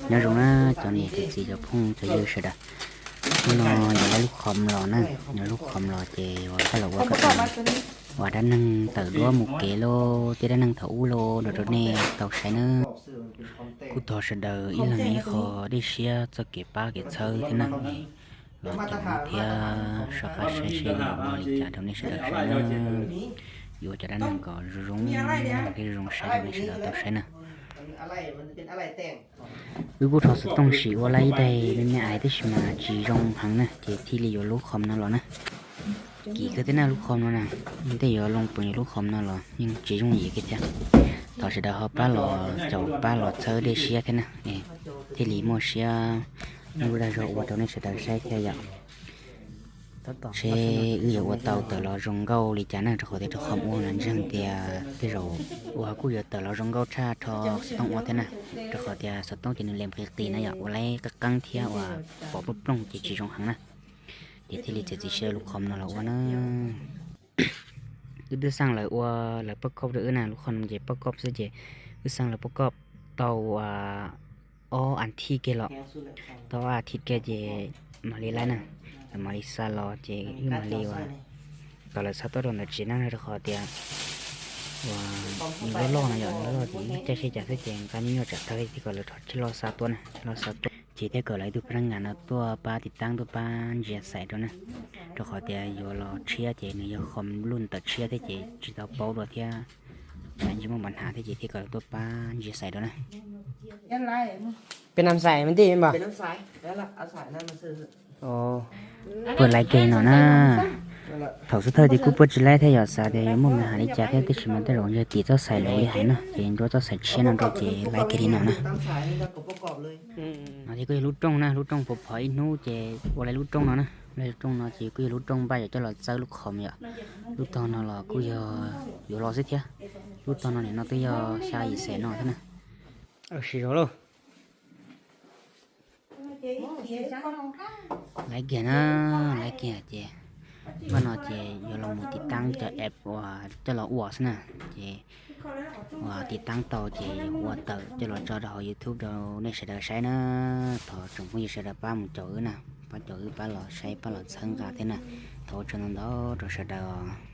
Nyob zoo na cov niam cov txiv cov phooj cov ywg sawv daws. Hnub no yuav laib lub khom los na, yuav lub khom los ces yuav coj los ua kom uas dab neeg tawm duab mus kev los tej dab neeg thaum ub los rau nej tau saib na. Kuj thov sawv daws ib leeg ib qho dej siab txoj kev pab kev txhawb thiab na, los caum thiab soj qab saib seb yuav ua li cas rau nej sawv daws saib na. Yuav cov dab neeg kom zoo zoo thiab zoo zoo saib rau nej sawv daws tau saib na. Wb kuj rho xov tooj sim ua laib ib daim me me ais tab sis mas tsis zoo heev na ces thiaj li yuav lub khom no los na. Kim kawg thiab na lub khom no na, tej yuav loo puas yuav lub khom no los yeej tsis yooj yim kiag thiab. Thov sawv daws ho pab los caum pab los txhawb dej siab thiab na, thiaj li muaj siab lub dag zog ua rau nej sawv daws saib thiab yom. Seb wb yuav ua tau tawm los zoo nkauj li cas na, rau qhov tias rau khom ua los ntseeg tias tej zaum uas kuj yuav tawm los zoo nkauj tshaj rho xov tooj ua thiab na, rau qhov tias xov tooj ces nws lem qis qis na yom, ua laib qeeb qeeb thiab uas pom plooj plooj ces tsis zoo heev na. Ces thiaj li txiav txim siab lub khom no los ua na. Wb twb xaj lawv ua lawv pab koj rau wb na, lub khom no ces pab koj xwb ces wb xaj lawv pab koj tau ob as thiv kiag los, tau ob as thiv kiag ces mam li laib na, lawv mam li xa los ces wb mam li uas tau lawv xa tuaj rau ntawm tsev na, rau qhov tias uas nws loj loj no yom, nws loj loj ces wb caij seb cas xwb ces nqa nyuaj nyuaj tsam tawg thiaj kom lawv rov loj xa tuaj na, loj xa tuaj ces thiaj kom lawv ib tug phab nab ngas no tuaj pab tiv taab tuaj pab ntsia xais rau na, rau qhov tias yuav los tshiab ces nws yog khom lub tawm tshiab thiab ces tsis tau paub dua thiab, tsis muaj npav hnav thiab ces thiaj kom lawv tuaj pab ntsia xais rau na. Peb nam xais me ntij mas. Puas laib kiag no na. Thaum xub thawj ces kuj puas tsis laib thiab yom, xav tias yuav muaj me has li cas thiab tab sis mas tej zaum yog tim txoj xais luv li hais no ces nruab txoj xais tshiab no rau ces laib kiag li no na. No ces kuj yog lub rooj na, lub rooj phov phov ib hnub ces ua li lub rooj no na, ua li lub rooj no ces kuj yog lub rooj npaj yuav coj los txawb lub khom yom. Lub tog no los kuj yog yuav los xwb thiab. Lub tog no nim no twb yog xya yim xees no thiab na. Laib kiag na, laib kiag ces npaj no ces yuav los mus tiv taab cov app uas coj los ua xwb na. Ces uas tiv taab tau ces yuav ua tawm coj los tso rau hauv YouTube rau nej sawv daws saib na. Thov tsoom phooj ywg sawv daws pab mus caum wb na, pab caum wb pab los saib pab los txhawb nqa thiab na. Thov ua tsaug ntau ntau rau sawv daws.